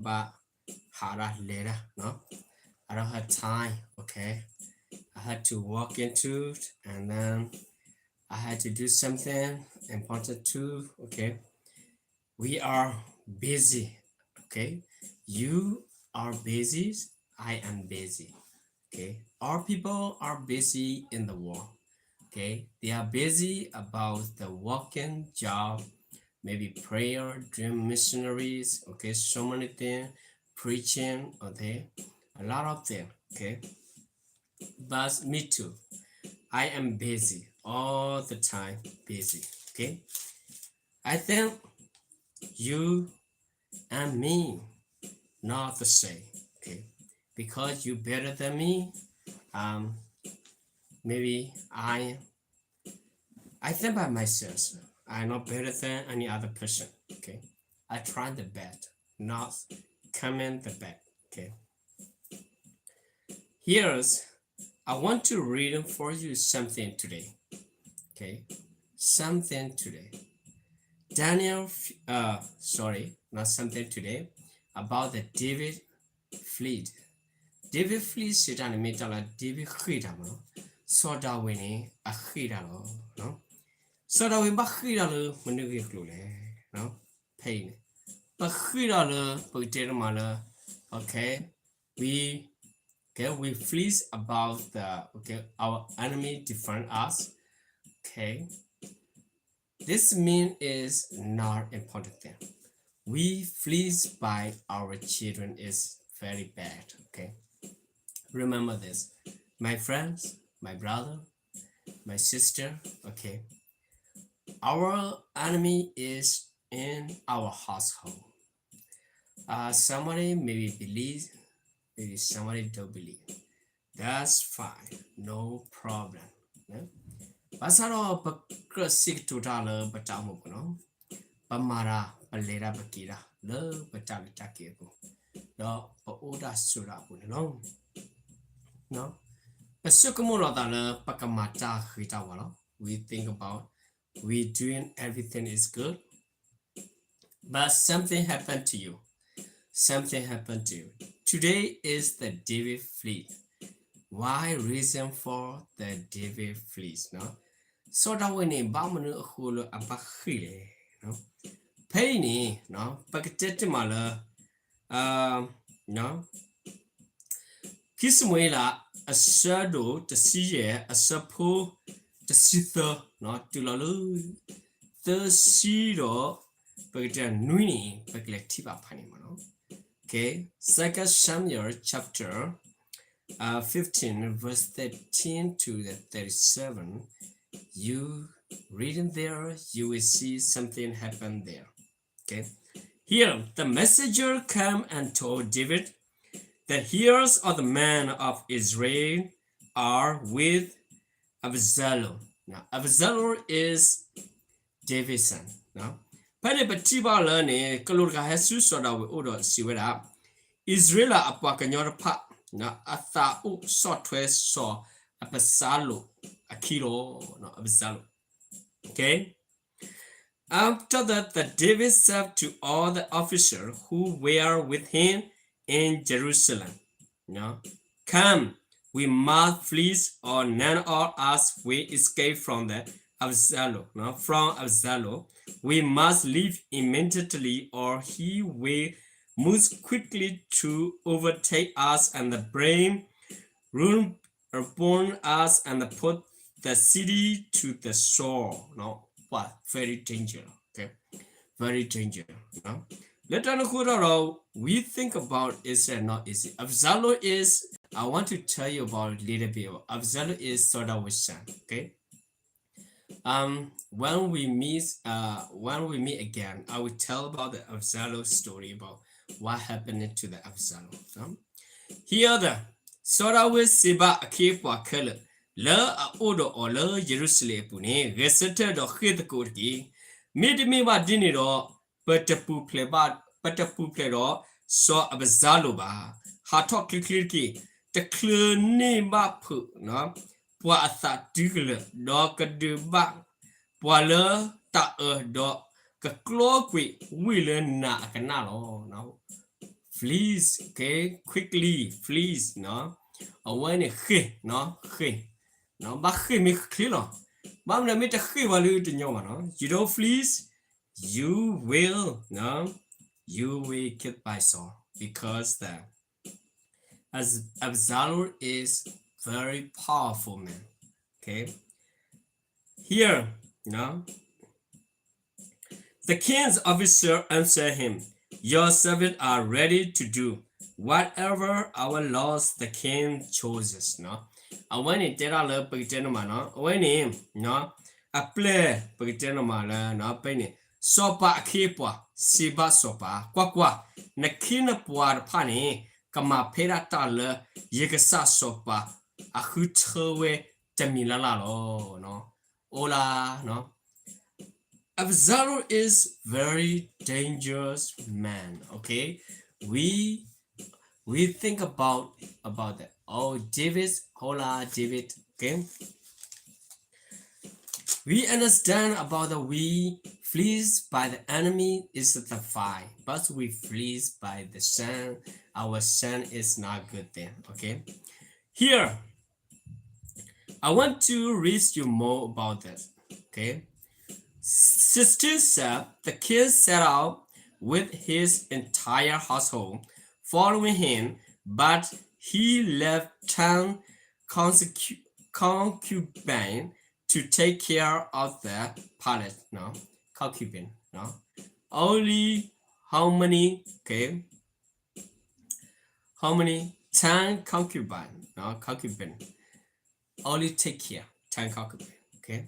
ဘၣ်ဟးဒၣ်လဲၤဒၣ်, I don't have time, okay. I had to walk into it, and then I had to do something important too, okay. We are busy, okay. You are busy, I am busy, okay. All people are busy in the world, okay. They are busy about the working job, maybe prayer, dream missionaries, okay, so many things, preaching, okay, a lot of things, okay. But me too. I am busy all the time, busy, okay. I think you and me not the same, okay. Because you better than me, um, maybe I I think by myself, I'm not better than any other person, okay. I try the best, not comment the bad, okay. Here's, I want to read for you something today, okay. Something today. Daniel, uh, sorry, not something today, about the David fleed. David fleed စံးတၢ်န့ၣ် မ့ၢ်တၢ်လၢ David ဃ့ၢ်တၢ်မ့ၢ်နီၤ, စီၤဒၤဝံးန့ၣ် အဃ့ၢ်တၢ်လီၤ. စီၤဒၤဝံးဘၣ်ဃ့ၢ်တၢ်လၢမနုၤဂ့ၢ်အကျိၤလဲၣ်. ဖဲအံၤန့ၣ် ပဃ့ၢ်တၢ်လၢ ပကတဲတမံၤလၢ okay, we, okay, we flees about the, okay, our enemy defend us, okay. This mean is not important thing. We flees by our children is very bad, okay? Remember this, my friends, my brother, my sister, okay? Our enemy is in our household. Uh, somebody maybe believe, maybe somebody don't believe. That's fine, no problem. ဘၣ်ဆၣ်ဒီးပကြၢးစံးကတိၤတၢ်လၢပတၢ်အိၣ်မူအပူၤနီၤ, ပမၤတၢ် ပလဲၤတၢ် ပက့ၤတၢ် လၢပတၢ်လဲၤတၢ်က့ၤအပူၤ, ဒီးပအိၣ်တၢ်ဆိးတၢ်အပူၤန့ၣ်လီၤ. ပဆိကမိၣ်လီၤသးလၢပကမၤတၢ်ဂ့ၤတၢ်ဝါလီၤ. We think about we doing everything is good, but something happened to you. Something happened to you. Today is the David fleet. Why reason for the David fleet? စီၤဒၤဝံးန့ၣ် ဘၣ်မနုၤအဃိလၢအဘၣ်ဃ့ၢ်လဲၣ်. ဖဲအံၤန့ၣ် ပကတဲတမံၤလၢ ခံၡမူၤအ့လး အဆၢဒိၣ်တဆံယဲၢ် အဆၢဖိတဆံသၢ တုၤလီၤလၢ သၢဆံဒီး ပကတဲနွံန့ၣ် ပကလဲၤထံၣ်ဘၣ်ဖးန့ၣ်မ့ၢ်နီၤ. Okay, Second Samuel chapter uh, fifteen, verse thirteen to the thirty-seven, you reading there, you will see something happen there. Okay. Here, the messenger came and told David, the heirs of the men of Israel are with Absalom. Now, Absalom is David's son. ဖဲန့ၣ်ပထံၣ်ဘၣ်လၢန့ၣ် ကလူးတဂၤဟဲဆူစီၤဒၤဝံးအအိၣ်ဒီးစံးဝဲဒၣ်, အံၣ်စရ့လးအပှၤကညီတဖၣ် အသးအိၣ်ဆီၣ်ထွဲစီၤအးဘၡါလိၣ်အခံလီၤ. အးဘၡါလိၣ်. Okay. After that, the David said to all the officers who were with him in Jerusalem, Come, we must flee, or none of us will escape from the Absalom, no, from Absalom. We must leave immediately, or he will move quickly to overtake us and bring ruin upon us and put the city to the sword. No, what very dangerous. Okay, very dangerous. No, လၢတၢ်န့ၣ်အဃိဒီး we think about is not easy. Absalom is, I want to tell you about a little bit. Absalom is Saul Wilson. Okay. Um, when we meet, uh, when we meet again, I will tell about the Absalom story about what happened to the Absalom. Um, here the စီၤဒၤဝံးစံးဘၣ်အခ့အပှၤခဲလၢာ် လၢအအိၣ်ဒီးအီၤလၢယရူၤၡလ့ၣ်အပူၤန့ၣ်, ဂဲၤဆၢထၢၣ်ဒီးဃ့ၢ်သကိးတက့ၢ်. မ့တမ့ၢ်ဘၣ်ဒ်န့ၣ်ဒီး ပတပူၤဖျဲးဘၣ်, ပတပူၤဖျဲးဒီးစီၤအးဘၡါလိၣ်ဘၣ်. ဟးထီၣ်ချ့ချ့တက့ၢ်. တချုးန့ၢ်ဘၣ်ဖုးပှၤအသးတုၤကလၢာ်, ဒီးကဒုးဘၣ်ပှၤလၢတၢ်အၢ, ဒီးကကျီကွံာ်ဝ့ၢ်လၢနၤအကနၣ်လီၤ. Very flees, okay, quickly, flees နီၤ, အဝဲန့ၣ်ဃ့ၢ်နီၤ, ဃ့ၢ်, ဘၣ်ဃ့ၢ်မ့ၢ်ချ့လီၤ, ဘၣ်မနုၤမ့ၢ်တဃ့ၢ်ဘၣ်လၢတညီဘၣ်နီၤ, you don't flees, you will, you will get by sword because the Absalom is very powerful man. Okay. Here, no? The king's officer answered him, your servants are ready to do whatever our lord the king chooses. နီၤ, အဝဲန့ၣ်တဲဒၣ်လၢပကတဲန့ၣ်မးနီၤ, အဝဲန့ၣ် နီၤ, အပျဲၢ်ပကတဲန့ၣ်မးလၢ နီၤ, ဖဲန့ၣ် စီၤပၤအခ့အပှၤ စံးဘၣ်စီၤပၤ, ကွၢ်ကွၢ်, နခ့နပှၤတဖၣ်န့ၣ် ကမၤဖဲဒၣ်တၢ်လၢ ယကစၢ်စီၤပၤအဃုထၢဝဲတမံၤလၢ်လၢ်လီၤ. အိၣ်လၢ Absalom is very dangerous man. Okay, we we think about about that. Oh, David, hola, David. Okay. We understand about the we flees by the enemy is the fight, but we flees by the son, our son is not good thing. Okay. Here, I want to read you more about this. Okay. Sixteen said, the king set out with his entire household following him, but he left ten consecu- concubines to take care of the palace. No, concubine. No, only how many? Okay, how many? Ten concubine. No, concubine. Only take care. Ten concubine. Okay.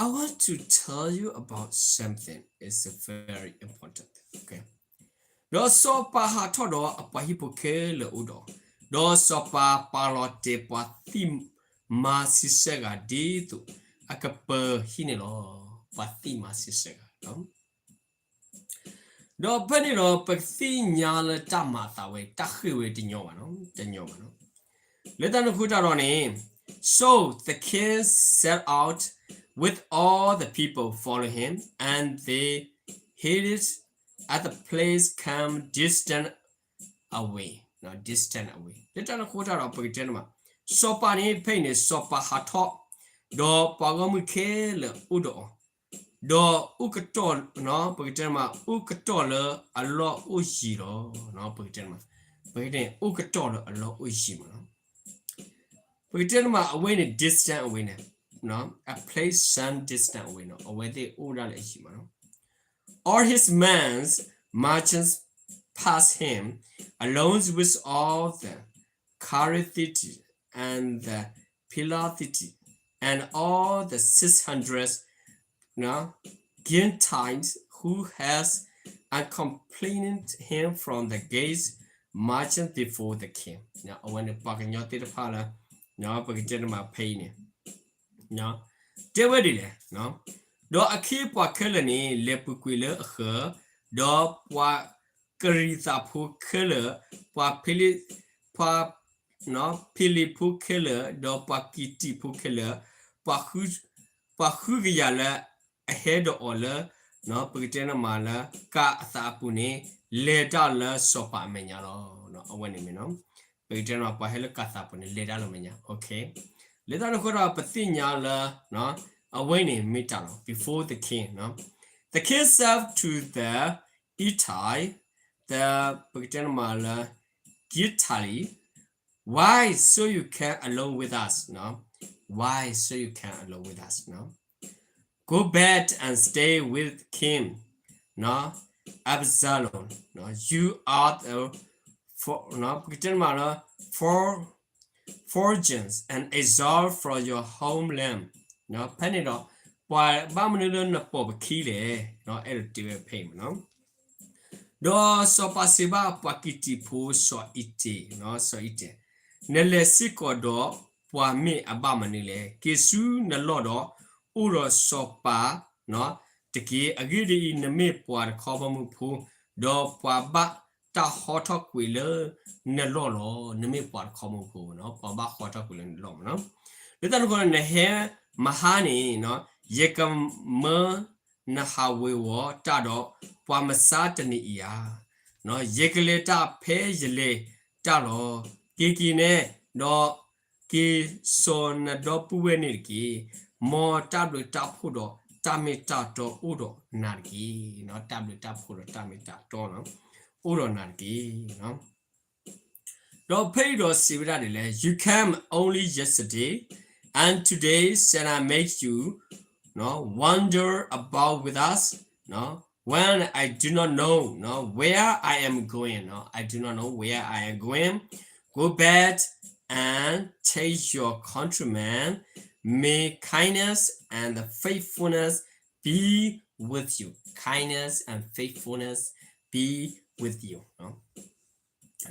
I want to tell you about something. It's very important. Okay. ဒီးစီၤပၤဟးထီၣ်ဒီးအပှၤဟံၣ်ဖိခဲလၢာ်အိၣ်ဒီး, ဒီးစီၤပၤပာ်လီၤတဲာ်ပှၤသံၣ်မၤဆံဆဲၣ်ဂၤဒ်သိးအကပၢၤဟံၣ်န့ၣ်လီၤ. ပှၤသံၣ်မၤဆံဆဲၣ်ဂၤလီၤ. ဒီးဖဲန့ၣ်ဒီး ပကသ့ၣ်ညါလၢတၢ်မၤအသးဝဲ တၢ်ဃ့ၢ်ဝဲတညီဘၣ်နီၤ, တညီဘၣ်နီၤ. လၢတၢ်န့ၣ်အဃိတၢ်ဒီးန့ၣ်, so the king set out with all the people following him, and they hid at the place called distant away, distant away. လၢတၢ်န့ၣ်အဃိတၢ်ဒီး ပကတဲန့ၣ်မး, စီၤပၤန့ၣ် ဖဲအံၤန့ၣ် စီၤပၤဟးထီၣ်, ဒီးပှၤဂီၢ်မုၢ်ခဲလၢာ်အိၣ်ဒီးအီၤ ဒီးအိၣ်ကတီၢ်, ပကတဲမး အိၣ်ကတီၢ်လၢအလီၢ်အိၣ်ယံၤလီၤ. ပကတဲမး, ပကတဲန့ၣ် အိၣ်ကတီၢ်လၢအလီၢ်အိၣ်ယံၤမးနီၤ. ပကတဲမး အဝဲန့ၣ် distant away န့ၣ်, a place some distance away နီၤ, အဝဲသ့ၣ်အိၣ်ဒၣ်လၢအယံၤမးနီၤ. All his men marching past him, along with all the Kerethite and the Pelethi, and all the six hundred Gentiles who had accompanied him from the gates marching before the king. အဝဲန့ၣ် ပှၤကညီသ့ၣ်တဖၣ်လၢ ပကတဲန့ၣ်မးဖဲအံၤန့ၣ် တဲဝဲဒ်လဲၣ်, ဒီးအခ့အပှၤခဲလၢာ်န့ၣ် လဲၤပူၤကွံာ်လၢအဃၢၤ, ဒီးပှၤကရံးသးဖိခဲလၢာ်, ပှၤဖ့လ့, ပှၤ ဖ့လ့ဖိခဲလၢာ်, ဒီးပှၤကံးတံးဖိခဲလၢာ်, ပှၤဃုကယၤလၢအဟဲဒီးအီၤလၢ ပကတဲန့ၣ်မးလၢကၤအသးအပူၤန့ၣ် လဲၤတၢ်လၢစီၤပၤအမဲာ်ညါလီၤ. အဝဲန့ၣ်မ့ၢ်နီၤ, ပကတဲန့ၣ်မး ပှၤဟဲလၢကၤသးအပူၤန့ၣ် လဲၤတၢ်လၢမဲာ်ညါ, okay. လၢတၢ်န့ၣ်အဃိဒီး ပသ့ၣ်ညါလၢ အဝဲန့ၣ်မ့ၢ်တၢ်လီၤ, before the king, the king said to the Ittai, the ပကတဲန့ၣ်မးလၢ Gittali, why so you came along with us? Why so you came along with us? Go back and stay with King Absalom. You are the for, ပကတဲန့ၣ်မးလၢ for fortunes and exile from your homeland. ဖဲန့ၣ်ဒီး ပှၤဘၣ်မနုၤလၢနပိာ်ပခံလဲၣ်, အဲၣ်ဒိးတဲဝဲဖဲအံၤမ့ၢ်နီၤ. ဒီးစီၤပၤစံးဘၣ်ပှၤကံးတံးဖိစီၤအံၤတဲ, စီၤအံၤတဲ, နလဲၤစ့ၢ်ကီးဒီးပှၤမ့ၢ်အဘၣ်မနုၤလဲၣ်. က့ၤဆူနလီၢ်ဒီး အိၣ်ဒီးစီၤပၤတက့ၢ်. အဂ့ၢ်ဒ်အံၤ, နမ့ၢ်ပှၤတခီဘီမုၢ်ဖိ, ဒီးပှၤဘၣ်တၢ်ဟီထီၣ်ကွံာ်လၢနလီၢ်လီၤ. နမ့ၢ်ပှၤတခီဘီမုၢ်ဖိ, ပှၤဘၣ်ဟီထီၣ်ကွံာ်လၢနလီၢ်မ့ၢ်နီၤ. လၢတၢ်န့ၣ်အဃိ နဟဲမဟါန့ၣ်, ယကမၢနဟးဝ့ၤဝီၤတၢ်ဒီးပှၤမဆါတနံၤအံၤဧါ. ယကလဲၤတၢ်ဖဲယလဲၤတၢ်လီၤ. က့ၤက့ၤနဲ, ဒီးက့ၤစိာ်နဒီပုၢ်ဝဲၢ်န့ၣ်တက့ၢ်. မ်တၢ်ဘျုးတၢ်ဖှိၣ်ဒီးတၢ်မ့ၢ်တၢ်တီအိၣ်ဒီးနၤတက့ၢ်. တၢ်ဘျုးတၢ်ဖှိၣ်ဒီးတၢ်မ့ၢ်တၢ်တီ အိၣ်ဒီးနၤတက့ၢ်. ဒီးဖဲအံၤဒီးစံးဝဲဒၣ်ဒ်လဲၣ်, You came only yesterday, and today shall I make you, no, wander about with us, no, when I do not know, no, where I am going, no, I do not know where I am going. Go back and tell your countrymen, may kindness and faithfulness be with you. Kindness and faithfulness be with you.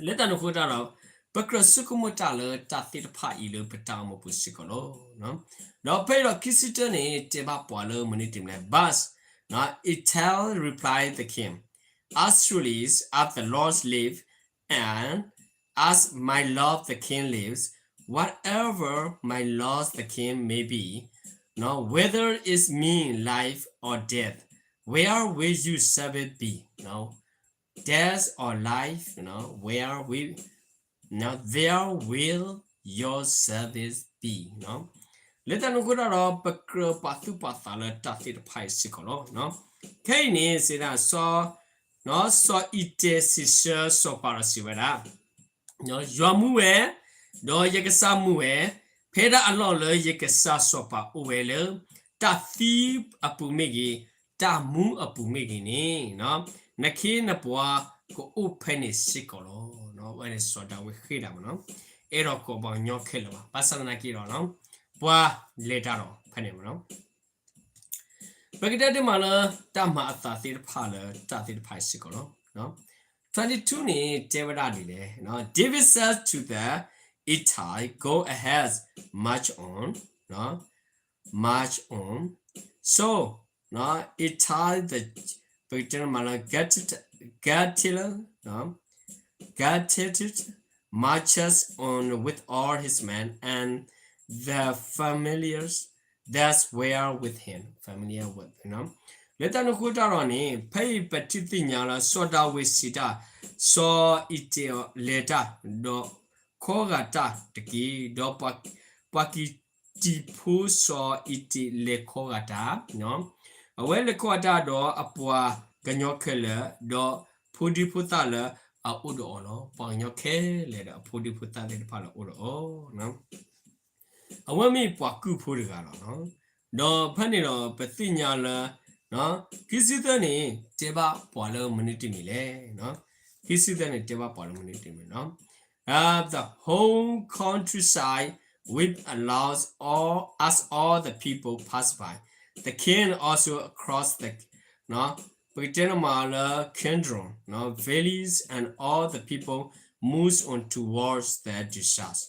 လၢတၢ်န့ၣ်အဃိတၢ်ဒီး ပကြၢးဆိကမိၣ်တၢ်လၢတၢ်သ့ၣ်တဖၣ်အံၤလၢပတၢ်အိၣ်မူပူၤစ့ၢ်ကီးလီၤ. ဒီးဖဲအံၤဒီးခံဆံတၢန့ၣ် တဲဘၣ်ပှၤလၢမနုၤတမံၤလဲၣ်, But, no, Ittai replied the king, As surely as the Lord lives, and as my lord the king lives, whatever my lord the king may be, no, whether it mean life or death, where will your service be? No, death or life, you know, where will, you know, there will your service be, လၢတၢ်န့ၣ်အဃိတၢ်ဒီး ပကြၢးပာ်သူၣ်ပာ်သးလၢတၢ်သ့ၣ်တဖၣ်အံၤစ့ၢ်ကီးလီၤ. ခဲအံၤန့ၣ် စံးဒၣ် စီၤ စီၤအံၤတဲာ်စံးဆၢစီၤပၤဒီးစံးဝဲဒၣ်, ယွၤမူဝဲ, ဒီးယကစၢ်မူဝဲ, ဖဲဒၣ်အလီၢ်လၢယကစၢ်စီၤပၤအိၣ်ဝဲလၢ တၢ်သံအပူၤမ့ၢ်ဂ့ၤ, တၢ်မူအပူၤမ့ၢ်ဂ့ၤန့ၣ်, နခ့နပှၤကအိၣ်ဖဲန့ၣ်စ့ၢ်ကီးလီၤ. ဝဲန့ၣ်စီၤဒၤဝံးဃ့တၢ်မ့ၢ်နီၤ, အဲၣ်ဒိးကိးပှၤကညီခဲလၢာ်ဘၣ်. ဘၣ်ဆၣ်သနာ်က့ဒီး ပှၤလဲၤတၢ်ဒီးဖဲန့ၣ်မ့ၢ်နီၤ ပကတဲတမံၤလၢ တၢ်မၤအသးသ့ၣ်တဖၣ်လၢတၢ်သ့ၣ်တဖၣ်အံၤစ့ၢ်ကီးလီၤ. Twenty-two န့ၣ် တဲဝဲဒၣ်ဒ်လဲၣ်, David said to the Ittai, Go ahead, march on, march on. So, Ittai the, ပကတဲတမံၤလၢ Gittite, Gittite, Gittite marches on with all his men and the familiars that were with him, familiar with, လၢတၢ်န့ၣ်အဃိတၢ်ဒီးန့ၣ် ဖဲအံၤပထံၣ်သ့ၣ်ညါလၢ စီၤဒၤဝံးစံးတၢ်, စီၤအံၤတဲာ်လဲၤတၢ်, ဒီးခီဂာ်တၢ်တက့ၢ်. ဒီးပှၤကံၣ်တံာ်ဖိစီၤအံၤတဲာ်လဲၤခီဂာ်တၢ်, အဝဲလဲၤခီဂာ်တၢ်ဒီးအပှၤကညီခဲလၢာ်, ဒီးဖိဒံဖိသၣ်လၢအအိၣ်ဒီးအီၤလီၤ. ပှၤကညီခဲလၢာ်ဒီးအဖိဒံဖိသၣ်သ့ၣ်တဖၣ်လၢအအိၣ်ဒီးအီၤ အဝဲမ့ၢ်ပှၤကုၢ်ဖိတဂၤလီၤ. ဒီးဖဲန့ၣ်ဒီးပသ့ၣ်ညါလၢ ခံဆံသၢန့ၣ် တဲဘၣ်ပှၤလၢမနုၤတမံၤလဲၣ်. ခံဆံသၢန့ၣ် တဲဘၣ်ပှၤလၢမနုၤတမံၤလီၤ. The whole countryside wept aloud all, as all the people passed by. The king also crossed the, ပကတဲန့ၣ်မးလၢ Kidron valleys, and all the people moved on towards the discharge.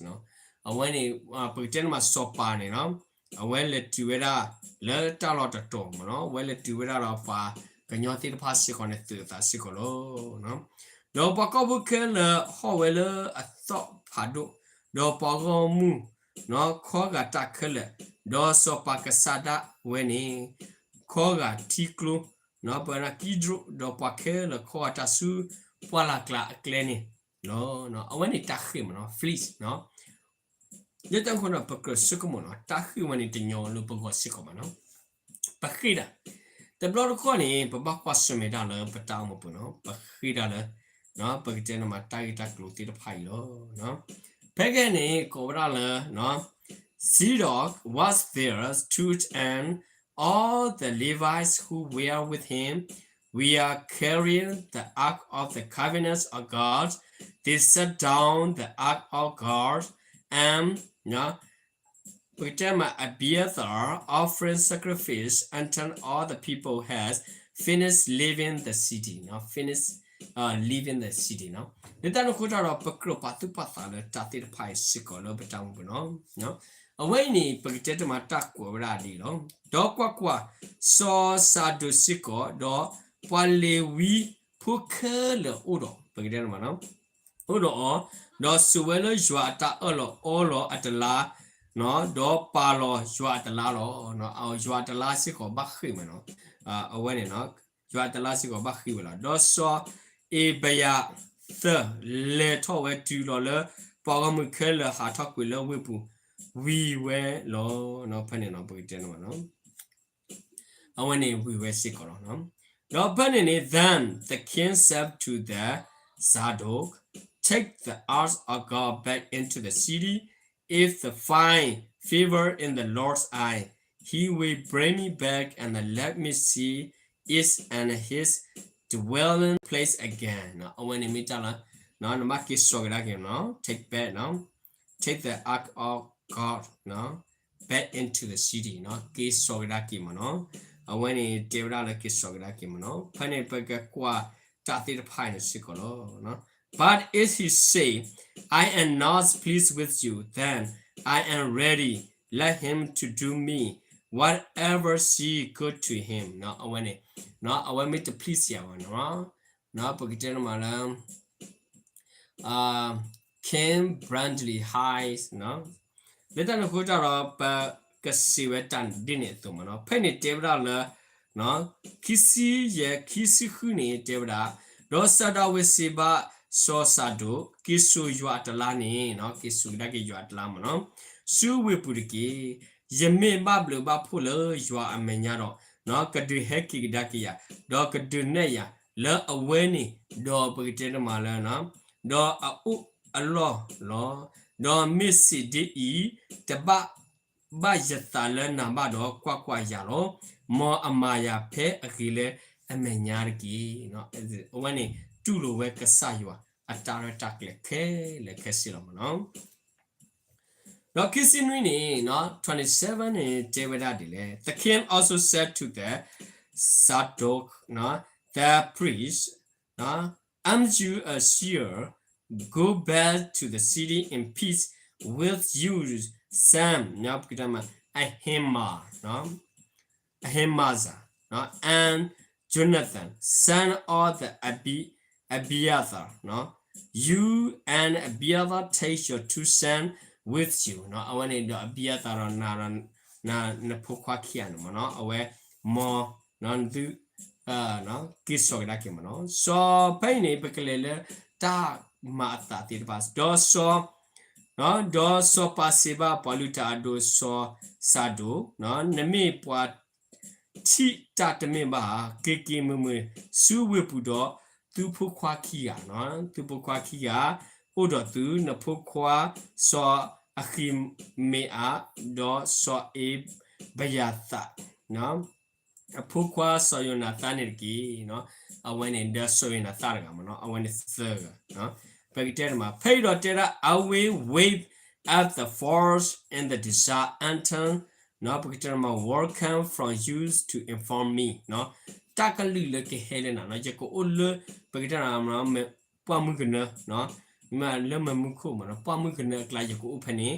အဝဲန့ၣ် ပကတဲန့ၣ်မးစီၤပၤန့ၣ် အဝဲလဲၤတုၤဝဲဒၣ်လၢတၢ်လီၢ်တတီၤမ့ၢ်နီၤ, အဝဲလဲၤတုၤဝဲဒၣ်ဒီးပှၤကညီသ့ၣ်တဖၣ်စ့ၢ်ကီးန့ၣ် သုးအသးစ့ၢ်ကီးလီၤ. ဒီးပှၤကီၢ်ဖိခဲလၢာ်ဟီၣ်ဝဲလၢအသီၣ်ဖးဒိၣ်, ဒီးပှၤဂီၢ်မုၢ်ခီဂာ်တၢ်ခဲလၢာ်, ဒီးစီၤပၤကစၢ်ဒၣ်ဝဲန့ၣ် ခီဂာ်ထံကျိ ပကတဲ Kidron, ဒီးပှၤခဲလၢာ်ခီဂာ်တၢ်ဆူပှၢ်လၢ်ကျါအကျဲန့ၣ်လီၤ. အဝဲန့ၣ်တၢ်ဃ့ၢ်မ့ၢ်နီၤ fleece လၢတၢ်န့ၣ်အဃိဒီး ပကြၢးဆိကမိၣ်နီၤ တၢ်ဃ့ၢ်ဝဲန့ၣ်တညီလၢပဂီၢ်စ့ၢ်ကီးဘၣ်နီၤ. ပဃ့ၢ်တၢ်, တဘျီတခီၣ်န့ၣ် ပဘၣ်ကွၢ်ဆၢၣ်မဲာ်တၢ်လၢပတၢ်အိၣ်မူပူၤနီၤ, ပဃ့ၢ်တၢ်လၢ ပကတဲန့ၣ်မးတၢ်ဂ့ၢ်တၢ်ကျိၤသ့ၣ်တဖၣ်အံၤလီၤ. ဖဲကဲန့ၣ် ကိးဝဲဒၣ်လၢ Zadok was there too, and all the Levites who were with him were carrying the ark of the covenant of God. They set down the ark of God and ပကတဲမး Abiathar offering sacrifice until all the people had finished leaving the city, finish, uh, leaving the city. လၢတၢ်န့ၣ်အဃိတၢ်ဒီး ပကြၢးပာ်သူၣ်ပာ်သးလၢတၢ်သ့ၣ်တဖၣ်အံၤစ့ၢ်ကီးလၢပတၢ်အိၣ်မူပူၤနီၤ. အဝဲအံၤန့ၣ် ပကတဲတမးတၢ်ကွဲးဝဲဒၣ်ဒ်အံၤလီၤ. ဒီးကွၢ်ကွၢ်, စီၤစၤဒိၣ်စ့ၢ်ကီး ဒီးပှၤလ့ၤဝံဖိခဲလၢာ်အိၣ်ဒီး, ပကတဲတမး အိၣ်ဒီးအီၤ, ဒီးစိာ်ဝဲလၢယွၤအတၢ်အၢၣ်လီၤအီလီၤအတလါ, ဒီးပာ်လီၤယွၤအတလါလီၤ. ယွၤအတလါစ့ၢ်ကီးဘၣ်ဃ့ၢ်မ့ၢ်နီၤ, အဝဲန့ၣ် ယွၤအတလါစ့ၢ်ကီးဘၣ်ဃ့ၢ်ဝဲလီၤ. ဒီးစီၤ အ့ဘယၤသၢ လဲၤထီၣ်ဝဲတုၤလီၤလၢ ပှၤဂီၢ်မုၢ်ခဲလၢာ်ဟးထီၣ်ကွံာ်လၢဝ့ၢ်ပူၤ ဝံၤဝဲလီၤ. ဖဲန့ၣ်နီၤ ပကတဲန့ၣ်ဘၣ်နီၤ အဝဲန့ၣ်ဝံၤဝဲစ့ၢ်ကီးလီၤ. ဒီးဖဲန့ၣ်န့ၣ် then the king said to the Zadok, take the ark of God back into the city. If the find favor in the Lord's eye, he will bring me back and let me see it and his dwelling place again. အဝဲန့ၣ်မ့ၢ်တၢ်လၢ နဘၣ်က့ၤစိာ်ကဒါက့ၤနီၤ take back နီၤ take the ark of God နီၤ back into the city နီၤ က့ၤစိာ်ကဒါက့ၤမ့ၢ်နီၤ အဝဲန့ၣ်တဲဝဲဒၣ်လၢက့ၤစိာ်ကဒါက့ၤမ့ၢ်နီၤ ဖဲန့ၣ်ပကကွၢ်တၢ်သ့ၣ်တဖၣ်န့ၣ်စ့ၢ်ကီးလီၤ. But if he say, I am not pleased with you, then I am ready, let him to do me whatever seem good to him နီၤ အဝဲန့ၣ် အဝဲမ့ၢ်တ please ယၤဘၣ်နီၤ ပကတဲန့ၣ်မးလၢ King Brantley High လၢတၢ်န့ၣ်အဃိတၢ်ဒီး ပကစံးဝဲတၢ်ဒ်န့ၣ်အသိးမ့ၢ်နီၤ ဖဲန့ၣ်တဲဝဲဒၣ်လၢ ခံဆံယဲၢ် ခံဆံဃုန့ၣ်တဲဝဲဒၣ် ဒီးစီၤဒၤဝံးစံးဘၣ်စီၤစၤဒိာ် က့ၤစိာ်ယွၤအတလါန့ၣ် က့ၤစိာ်ကဒါက့ၤယွၤအတလါမ့ၢ်နီၤ ဆူဝ့ၢ်ပူၤတက့ၢ်. ယမ့ၢ်ဘၣ်ဘျုးဘၣ်ဖှိၣ်လၢယွၤအမဲာ်ညါဒီး ကဒုးဟဲက့ၤကဒါက့ၤယၤ ဒီးကဒုးနဲၣ်ယၤ လၢအဝဲန့ၣ် ဒီးပကတဲတမးလၢ ဒီးအအိၣ်အလီၢ်လီၤ. ဒီးမ့ၢ်စံးဒ်အံၤ တဘၣ်ဘၣ်ယသးလၢနၤဘၣ်ဒီး ကွၢ်ကွၢ်, ယၤလီၤ. မ်အမၤယၤဖဲအဂ့ၤလၢအမဲာ်ညါတက့ၢ်. အဝဲန့ၣ်တူၢ်လိာ်ဝဲကစၢ်ယွၤအတၢ်ရဲၣ်တၢ်ကျဲၤခဲလၢာ်ခဲဆ့လီၤမ့ၢ်နီၤ. ဒီးခံဆံနွံန့ၣ် twenty-seven န့ၣ် တဲဝဲဒၣ်ဒ်လဲၣ်. The king also said to the Zadok, the priest, Am you a seer? Go back to the city in peace with your son, ပကတဲမး Ahimaaz, Ahimaaz, and Jonathan, son of the Abi, Abiathar, you and Abiathar take your two sons with you. အဝဲန့ၣ်ဒီး Abiathar ဒီး နဖိခွါခံဂၤန့ၣ်မ့ၢ်နီၤ အဝဲ မ်သု က့ၤစိာ်ကဒါက့ၤမ့ၢ်နီၤ. စီၤဖဲအံၤန့ၣ် ပကလဲၤလၢတၢ်မၤအသးသ့ၣ်တဖၣ် ဒီးစီၤ ဒီးစီၤပၤစ့ဘၣ်ပှၤလုၢ်တၢ်အဒိၣ်စီၤစၤဒိာ်, နမ့ၢ်ပှၤထံၣ်တၢ်တမ့ၢ်ဘၣ်ဧါ, က့ၤက့ၤမုာ်မုာ်ဆူဝ့ၢ်ပူၤဒီး သုဖိခွါခံဂၤ, သုဖိခွါခံဂၤအိၣ်ဒီးသု, နဖိခွါစီၤအဃံၤမ့းအး, ဒီးစီၤအ့ဘယၤသး အဖိခွါစီၤယိၤနၤသၣ်န့ၣ်တက့ၢ်. အဝဲန့ၣ်ဒီးစီၤယိၤနၤသၣ်တဂၤမ့ၢ်နီၤ, အဝဲန့ၣ်သၢဂၤ. ပကတဲတမး ဖဲအံၤဒီးတဲဒၣ် I will wait at the forest in the desert until ပကတဲတမး war come from you to inform me. တၢ်ကလုၢ်လၢကဟဲလၢနၤနီၤ ယကအိၣ်လၢ ပကတဲတမး ပှၢ်မုၢ်ကနၢ မ့ၢ်လၢမ့ၢ်မူခိၣ်မ့ၢ်နီၤ ပှၢ်မုၢ်ကနၢအကျါ ယကအိၣ်ဖဲန့ၣ်,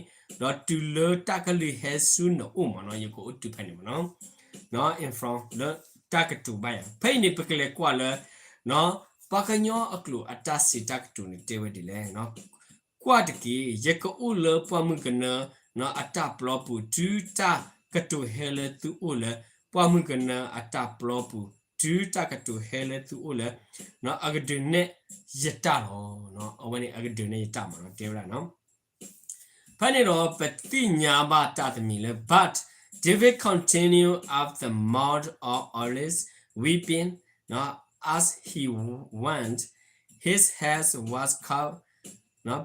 ဒီးတုၤလၢတၢ်ကလုၢ်ဟဲဆူနအိၣ်မ့ၢ်နီၤ ယကအိၣ်တုၤဖဲန့ၣ်မ့ၢ်နီၤ. inform လၢတၢ်ကတိၤဘၣ်ယၤ ဖဲအံၤန့ၣ် ပကလဲၤကွၢ်လၢ ပှၤကညီအကျိာ်အတၢ်စံးတၢ်ကတိၤန့ၣ်တဲဝဲဒ်လဲၣ်. ကွၢ်တက့ၢ်, ယကအိၣ်လၢပှၢ်မုၢ်ကနၢအတၢ်ပျီပူၤ တုၤတၢ်ကတိၤဟဲလၢသုအိၣ်လၢ ပှၢ်မုၢ်ကနၢအတၢ်ပျီပူၤ တုၤတၢ်ကတိၤဟဲလၢသုအိၣ်လၢ အကဒုးနဲၣ်ယတၢ်လီၤ. အဝဲန့ၣ်အကဒုးနဲၣ်ယတၢ်မ့ၢ်နီၤ တဲဝဲဒၣ်နီၤ. ဖဲန့ၣ်ဒီးပသ့ၣ်ညါဘၣ်တၢ်တမံၤလၢ but David continued at the mount of Olives, weeping, as he went, his head was covered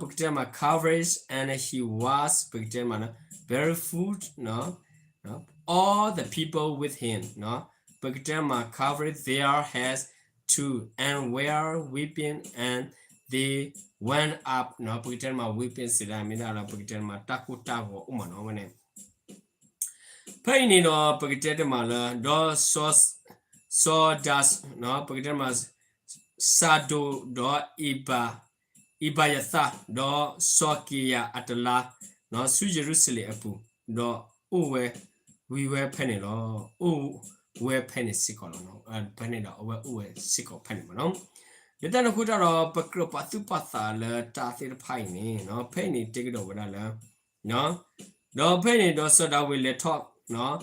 ပကတဲမး coverage and he was ပကတဲမး barefoot, all the people with him ပကတဲမး covered their heads too and were weeping and they went up ပကတဲမး weeping စံးဒၣ်မ့ၢ်ဒၣ်လၢ ပကတဲမး တၢ်ကိၢ်တၢ်ဂီၤအိၣ်မးနီၤ အဝဲန့ၣ် ဖဲအံၤန့ၣ်ဒီး ပကတဲတမးလၢ ဒီးစီၤဒၤ ပကတဲမး စၤဒိာ် ဒီးအ့ဘၤယသၣ် ဒီးစီၤက့ၤယၤအတလါ ဆူယရူၤၡလ့ၣ်အပူၤ ဒီးအိၣ်ဝဲ ဝံၤဝဲဖဲန့ၣ်လီၤ. အိၣ်ဝဲဖဲန့ၣ်စ့ၢ်ကီးလီၤ. ဖဲန့ၣ်ဒီးအဝဲအိၣ်ဝဲစ့ၢ်ကီးဖဲန့ၣ်မ့ၢ်နီၤ. လၢတၢ်န့ၣ်အဃိတၢ်ဒီး ပကြၢးပာ်သူၣ်ပာ်သးလၢတၢ်သ့ၣ်တဖၣ်အံၤန့ၣ် ဖဲအံၤန့ၣ်တဲကဒီးဝဲဒၣ်လၢ ဒီးဖဲန့ၣ်ဒီးစီၤဒၤဝံးလဲၤထီၣ်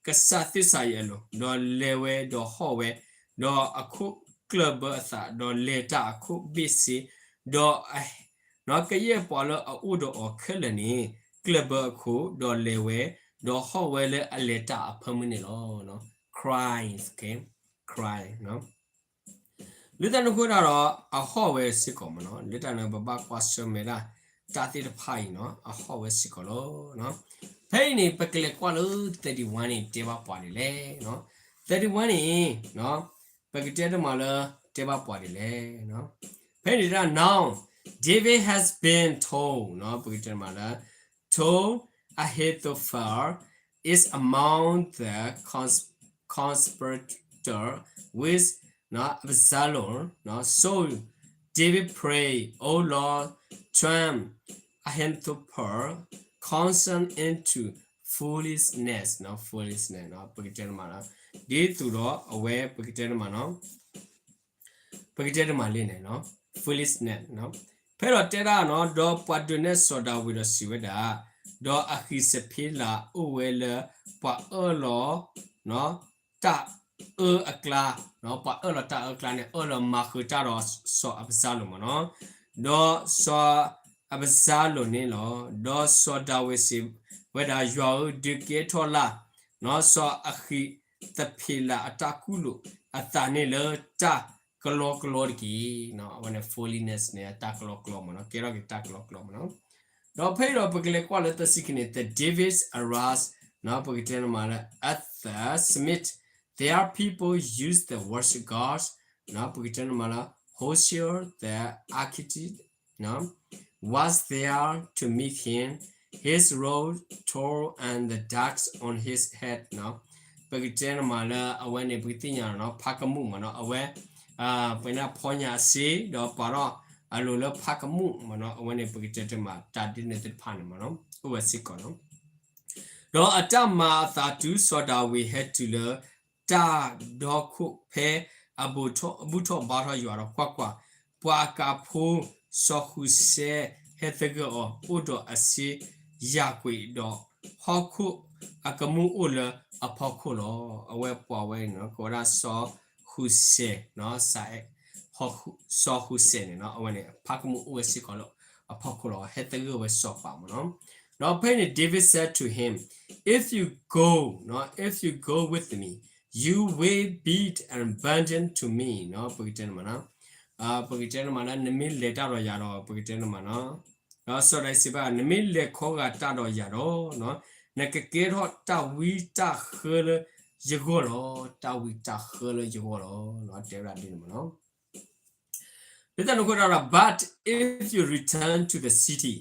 ကစၢ်သ့ၣ်စၤယံးအလိၤ, ဒီးလဲၤဝဲဒီးဟီၣ်ဝဲ, ဒီးအခိၣ် ဒီးအဟ့ၣ်လီၤကျၢၢ်ဘၢအသး, ဒီးလဲၤတၢ်အခိၣ်ဘ့ၣ်ဆ့, ဒီး ကယဲၢ်ပှၤလၢအအိၣ်ဒီးအီၤခဲလၢာ်န့ၣ် ကျၢၢ်ဘၢအခိၣ်, ဒီးလဲၤဝဲ, ဒီးဟီၣ်ဝဲလၢအလဲၤတၢ်အဖၢမုၢ်န့ၣ်လီၤ. cry, cry လၢတၢ်န့ၣ်အဃိတၢ်ဒီး အဟီၣ်ဝဲစ့ၢ်ကီးမ့ၢ်နီၤ, လၢတၢ်န့ၣ်ပဘၣ်ကွၢ်ဆၢၣ်မဲာ်ဒၣ် တၢ်သ့ၣ်တဖၣ်အံၤနီၤ, အဟီၣ်ဝဲစ့ၢ်ကီးလီၤ. ဖဲအံၤန့ၣ် ပကလဲၤကွၢ်လၢ thirty-one န့ၣ် တဲဘၣ်ပှၤဒ်လဲၣ်. thirty-one န့ၣ် ပကတဲတမးလၢ တဲဘၣ်ပှၤဒ်လဲၣ်. ဖဲန့ၣ်တၢ် now David has been told နီၤ, ပကတဲတမးလၢ told Ahithophel is among the cons- conspirator with Absalom. So David prayed, O Lord, turn Ahithophel's counsel into foolishness, foolishness ပကတဲတမးလီၤ. ဒ်သိးဒီးအဝဲ ပကတဲတမးနီၤ, ပကတဲတမးလၢန့ၣ် foolishness ဖဲဒီးတဲဒၣ်နီၤ, ဒီးပှၤဒုးနဲၣ်စီၤဒၤဝံးဒီးစံးဝဲဒၣ်, ဒီးအဃံးစဖ့လးအိၣ်ဝဲလၢပှၤအၢၣ်လီၤ တၢ်အၢအကျါ, ပှၤအၢၣ်လီၤတၢ်အၢအကျါန့ၣ် အၢၣ်လီၤမၤဃုာ်တၢ်ဒီးစီၤအးဘၡါလိၣ်မ့ၢ်နီၤ, ဒီးစီၤအးဘၡါလိၣ်န့ၣ်လီၤ. ဒီးစီၤဒၤဝံးစံးဝဲဒၣ်, ယွၤဧၢ, ဒုးကဲထီၣ်လၢ် စီၤအဃံးသဖ့းလးအတၢ်ကူၣ်လိာ်အသးန့ၣ်လၢတၢ်ကလီကလီတက့ၢ်. အဝဲန့ၣ် foolishness န့ၣ် အတၢ်ကလီကလီမ့ၢ်နီၤ, ကဲထီၣ်က့ၤတၢ်ကလီကလီမ့ၢ်နီၤ. ဒီးဖဲအံၤဒီးပကလဲၤကွၢ်လၢသၢဆံခံန့ၣ် the David arise, ပကတဲနမးလၢ at the summit, their people use the worship gods, ပကတဲနမးလၢ Hoshea the Archite, was there to meet him, his robe torn and the dust on his head. ပကတဲနမးလၢအဝဲန့ၣ် ပကသ့ၣ်ညါနီၤ ဖးကမူၣ်မ့ၢ်နီၤ, အဝဲ ပှၤန့ၣ်ဖီညါအစ့ ဒီးပာ်ထီၣ်အလိၤလၢဖးကမူၣ်မ့ၢ်နီၤ, အဝဲန့ၣ် ပကတဲတမးတၢ်ဒ်န့ၣ်သ့ၣ်တဖၣ်န့ၣ်မ့ၢ်နီၤ အိၣ်ဝဲစ့ၢ်ကီးနီၤ. ဒီးအတၢ်မၤအသးတုၤစီၤဒၤဝံးဟဲတုၤလၢတၢ်ဒီခိၣ်ဖဲအဘူၣ်ထီၣ်ဘါထီၣ်ယွၤဒီး ကွၢ်ကွၢ်, ပှၤအကးဖိစီၤဃုစဲဟဲသဂၢၢ်အီၤ, အိၣ်ဒီးအစ့ယၢ်ကွံာ်ဒီး ဟီၣ်ခိၣ်အကမူၣ်အိၣ်လၢအဖီခိၣ်လီၤ. အဝဲပှၤဝဲန့ၣ် ကိးဝဲဒၣ်စီၤဃုစဲ, စီၤဃုစဲန့ၣ်နီၤ, အဝဲန့ၣ် ဖးကမူၣ်အိၣ်ဝဲစ့ၢ်ကီးလၢအဖီခိၣ်လီၤ, ဟဲသဂၢၢ်ဝဲစီၤပၤမ့ၢ်နီၤ. ဒီးဖဲန့ၣ် David said to him, If you go, if you go with me, you will be a burden to me. ပကတဲနမးနီၤ, ပကတဲနမးလၢ နမ့ၢ်လဲၤတၢ်ဒီးယၤဒီး ပကတဲနမးနီၤ, ဒီးစီၤဒၤဝံးစံးဘၣ်, နမ့ၢ်လဲၤခီဂာ်တၢ်ဒီးယၤဒီး နကကဲထီၣ်တၢ်ဝံတၢ်ဃၢလၢယဂီၢ်လီၤ, တၢ်ဝံတၢ်ဃၢလၢယဂီၢ်လီၤ, တဲဝဲဒၣ်ဒ်န့ၣ်မ့ၢ်နီၤ. လၢတၢ်န့ၣ်အဃိဒီး but if you return to the city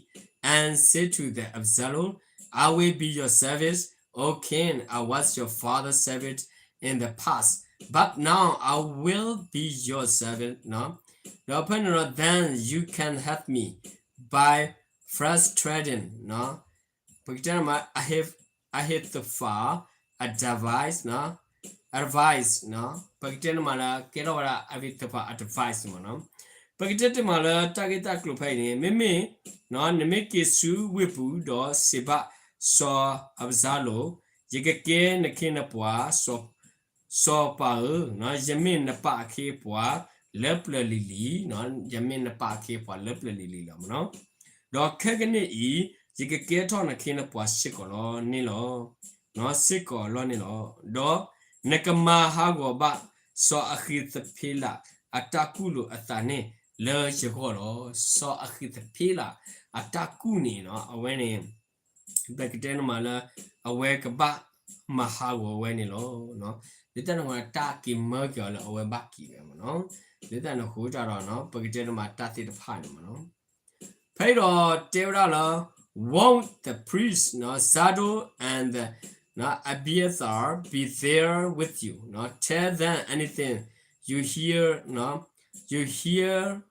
and say to the Absalom, I will be your servant, O king, I was your father's servant in the past, but now I will be your servant, ဒီးဖဲန့ၣ်ဒီး then you can have me by frustrating ပကတဲနမး Ahithophel advice, advice ပကတဲနမးလၢ ကဲထီၣ်ဝဲဒၣ် Ahithophel advice မ့ၢ်နီၤ, ပကတဲတမးလၢတၢ်ဂ့ၢ်တၢ်ကျိၤဖဲအံၤန့ၣ် မ့မ့ၢ် နမ့ၢ်က့ၤဆူဝ့ၢ်ပူၤဒီးစံးဘၣ်စီၤအးဘၡါလိၣ်, ယကကဲနခ့နပှၤ စီၤပၤဧၢ, ယမ့ၢ်နပၢ်အခ့အပှၤလၢပျၢၤလံၤလံၤ, ယမ့ၢ်နပၢ်အခ့အပှၤလၢပျၢၤလံၤလံၤလီၤမ့ၢ်နီၤ. ဒီးခဲကနံၣ်အံၤ ယကကဲထီၣ်နခ့နပှၤစ့ၢ်ကီးလီၤန့ၣ်လီၤ, စ့ၢ်ကီးလီၤန့ၣ်လီၤ. ဒီးနကမၤဟးဂီၤဘၣ်စီၤအဃံးသဖ့လးအတၢ်ကူၣ်လိာ်အသးန့ၣ်လၢယဂီၢ်လီၤ. စီၤအဃံးသဖ့လးအတၢ်ကူၣ်န့ၣ်နီၤ အဝဲန့ၣ် ပကတဲနမးလၢ အဝဲကဘၣ်မၤဟးဂီၤဝဲန့ၣ်လီၤ. လၢတၢ်န့ၣ်အဃိ တၢ်က့ၤမၢက့ၤအီၤလၢအဝဲဘၣ်က့ၤဝဲမ့ၢ်နီၤ. လၢတၢ်န့ၣ်အဃိတၢ်ဒီး ပကတဲနမးတၢ်သ့ၣ်တဖၣ်န့ၣ်မ့ၢ်နီၤ. ဖဲအံၤဒီးတဲဝဲဒၣ်လၢ Won't the priests, Zadok and Abiathar be there with you? Tell them anything you hear, you hear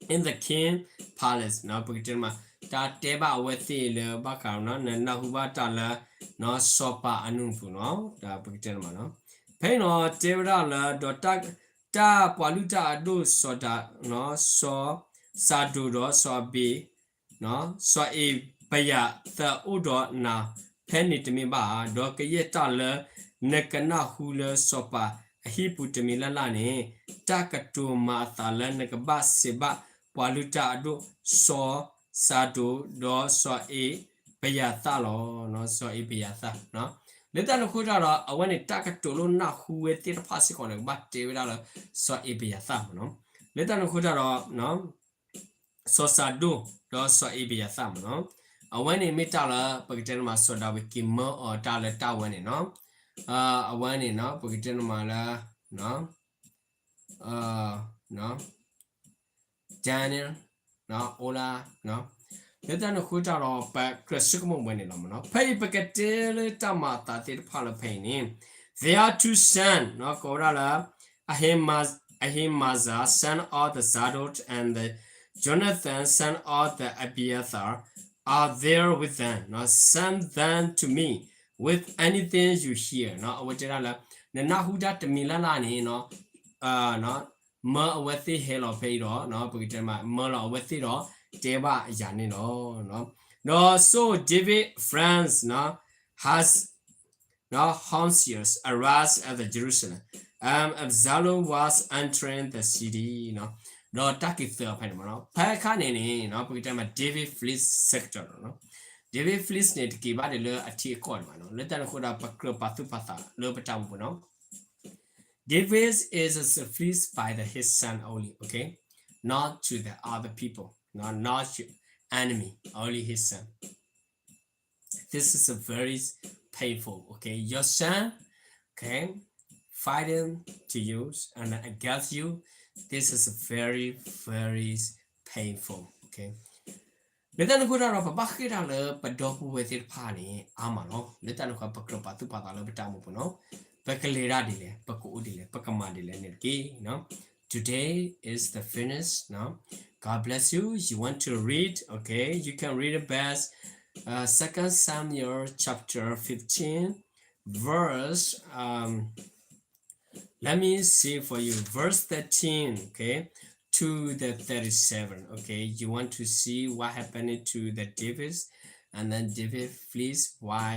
in the king palace ပကတဲမး တၢ်တဲဘၣ်အဝဲသ့ၣ်လၢဘၣ်ဃးနီၤ နနၢ်ဟူဘၣ်တၢ်လၢ စီၤပၤအနုၢ်ပူၤနီၤ ပကတဲမးနီၤ. ဖဲအံၤနီၤ တဲဝဲဒၣ်လၢ ဒီးတၢ်ပှၤလုၢ်တၢ်အဒိၣ်စီၤဒၤ စီၤစၤဒိးဒီးစီၤအဘ့း စီၤအ့ဘယၤသၢအိၣ်ဒီးနၤဖဲန့ၣ်တမ့ၢ်ဘၣ်ဧါ. ဒီးကယဲၢ်တၢ်လၢနကနၢ်ဟူလၢစီၤပၤ အဟံၣ်ပူၤတမံၤလၢ်လၢ်န့ၣ် တၢ်ကတိၤမၤအသးလၢနကဘၣ်စံးဘၣ်ပှၤလုၢ်တၢ်အဒိၣ် စီၤစၤဒိာ် ဒီးစီၤအ့ပယၤသၣ်လီၤ. စီၤအ့ပယၤသၣ် လၢတၢ်န့ၣ်အဃိတၢ်ဒီး အဝဲန့ၣ်တၢ်ကတိၤလၢနၢ်ဟူဝဲသ့ၣ်တဖၣ်စ့ၢ်ကီးန့ၣ် ကဘၣ်တဲဝဲဒၣ်လၢ စီၤအ့ပယၤသၣ်မ့ၢ်နီၤ. လၢတၢ်န့ၣ်အဃိတၢ်ဒီး စီၤစၤဒိၣ် ဒီးစီၤအ့ပယၤသၣ်မ့ၢ်နီၤ. အဝဲန့ၣ်မ့ၢ်တၢ်လၢပကတဲန့ၣ်မး စီၤဒၤဝံးက့ၤမၢအီၤတၢ်လၢတၢ်ဝဲန့ၣ်နီၤ. အဝဲန့ၣ်နီၤ ပကတဲန့ၣ်မးလၢ Daniel, Ola, လၢတၢ်န့ၣ်အဃိတၢ်ဒီး ပကြၢးဆိကမိၣ်ဝဲန့ၣ်လီၤမ့ၢ်နီၤ. ဖဲအံၤပကတဲလၢတၢ်မၤအသးသ့ၣ်တဖၣ်လၢဖဲအံၤန့ၣ် there are two sons နီၤ ကိးဝဲဒၣ်လၢ Ahimaaz, Ahimaaz, son of the Zadok, and the Jonathan, son of the Abiathar, are there with them. Send them to me with anything you hear. အဝဲတဲဒၣ်လၢ နနၢ်ဟူတၢ်တမံၤလၢ်လၢ်န့ၣ် မၢအဝဲသ့ၣ်ဟဲလီၤဖဲအံၤဒီး ပကတဲမး မၢလီၤအဝဲသ့ၣ်ဒီး တဲဘၣ်ယၤန့ၣ်လီၤ. ဒီး so David friends has horneters arrived at the Jerusalem, and Absalom was entering the city. ဒီးတၢ်က့ၤသၢအီၤဖဲန့ၣ်မ့ၢ်နီၤ. ဖဲအခါန့ၣ်န့ၣ် ပကတဲမး David flees sector နီၤ. David flees န့ၣ် တက့ၤဘၣ်ဒံးလၢအထံအကီၢ်န့ၣ်ဘၣ်နီၤ. လၢတၢ်န့ၣ်အဃိဒီး ပကြၢးပာ်သူၣ်ပာ်သးလၢပတၢ်အိၣ်မူပူၤနီၤ. David is flees by the, his son only, okay? Not to the other people, no, not your enemy, only his son. This is a very painful, okay? Your son, okay, fighting to you and against you. This is a very, very painful, okay? လၢတၢ်န့ၣ်အဃိတၢ်ဒီး ပဘၣ်ဃ့ၢ်တၢ်လၢပဒီပုၢ်ဝဲၢ်သ့ၣ်တဖၣ်န့ၣ် အါမးလီၤ. လၢတၢ်န့ၣ်အဃိ ပကြၢးပာ်သူၣ်ပာ်သးလၢပတၢ်အိၣ်မူပူၤနီၤ. ပကလဲၤတၢ်ဒ်လဲၣ်, ပကအိၣ်ဒ်လဲၣ်, ပကမၤဒ်လဲၣ်န့ၣ်တက့ၢ်. Today is the finish. God bless you. You want to read? Okay, you can read it best. Uh, Second Samuel chapter fifteen, verse, um, let me see for you, verse thirteen, okay, to the thirty-seven, okay. You want to see what happened to the David, and then David flees. Why?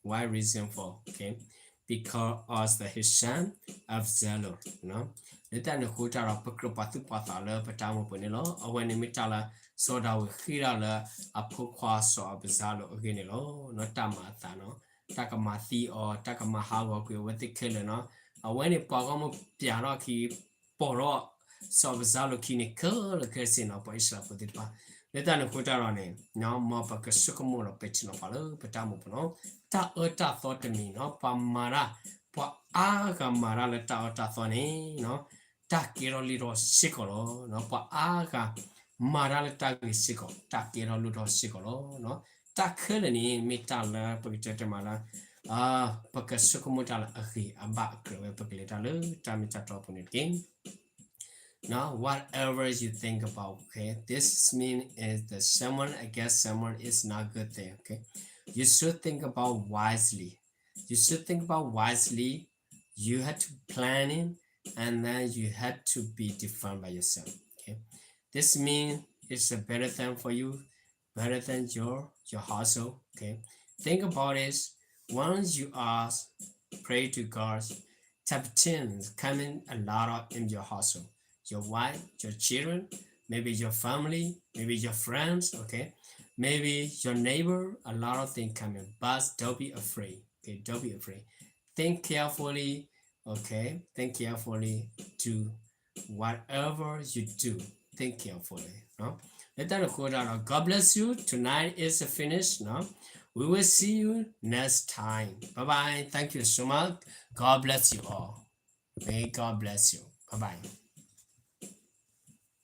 Why reason for, okay? Because of the, his son Absalom, you know. လၢတၢ်န့ၣ်အဃိတၢ်ဒီး ပကြၢးပာ်သူၣ်ပာ်သးလၢပတၢ်အိၣ်မူပူၤန့ၣ်လီၤ. အဝဲန့ၣ်မ့ၢ်တၢ်လၢ စီၤဒၤဝံးဃ့ၢ်ဒၣ်လၢအဖိခွါစီၤအးဘၡါလိၣ်အဂ့ၢ်န့ၣ်လီၤ. တၢ်မၤအသးနီၤ, တၢ်ကမၤသံအီၤ, တၢ်ကမၤဟးဂီၤကွံာ်အဝဲသ့ၣ်ခဲလၢာ်နီၤ. အဝဲန့ၣ်ပှၤဂီၢ်မုၢ်ပျးထီၣ်အခံ, ပိာ်ထီၣ် စီၤအးဘၡါလိၣ်အခံန့ၣ် ခဲလၢာ်ခဲဆ့နီၤ ပှၤအံၣ်စရ့လးဖိသ့ၣ်တဖၣ်. လၢတၢ်န့ၣ်အဃိတၢ်ဒီးန့ၣ် မ်ပကဆိကမိၣ်ဒီးပဲာ်ထံနီၤဖးလၢပတၢ်အိၣ်မူပူၤနီၤ. တၢ်အၢတၢ်သီတမံၤနီၤ, ပှၤမၤတၢ်, ပှၤအါဂၤမၤတၢ်လၢတၢ်အၢတၢ်သီန့ၣ် တၢ်ကဲထီၣ်လုၢ်ထီၣ်စ့ၢ်ကီးလီၤ. ပှၤအါဂၤမၤတၢ်လၢတၢ်ဂ့ၤစ့ၢ်ကီး တၢ်ကဲထီၣ်လုၢ်ထီၣ်စ့ၢ်ကီးလီၤ. တၢ်ခဲလၢာ်န့ၣ် မ့ၢ်တၢ်လၢပကတဲတမံၤလၢ ပကဆိကမိၣ်တၢ်လၢအဂ့ၤအဘၣ်အကြၢးဝဲ ပကလဲၤတၢ်လၢတၢ်မ့ၢ်တၢ်တီအပူၤန့ၣ်တက့ၢ်. Now, whatever you think about, okay, this mean is the sermon against someone is not good thing, okay? You should think about wisely. You should think about wisely. You have to planning, and then you have to be defined by yourself, okay? This mean it's a better thing for you, better than your, your household, okay? Think about it. Once you are pray to God, temptation is coming a lot of in your household. Your wife, your children, maybe your family, maybe your friends, okay? Maybe your neighbor, a lot of things coming, but don't be afraid, okay? Don't be afraid. Think carefully, okay? Think carefully to whatever you do, think carefully, no? လၢတၢ်န့ၣ်အဃိတၢ်ဒီး God bless you. Tonight is a finish, no? We will see you next time. Bye bye. Thank you so much. God bless you all. May God bless you. Bye bye.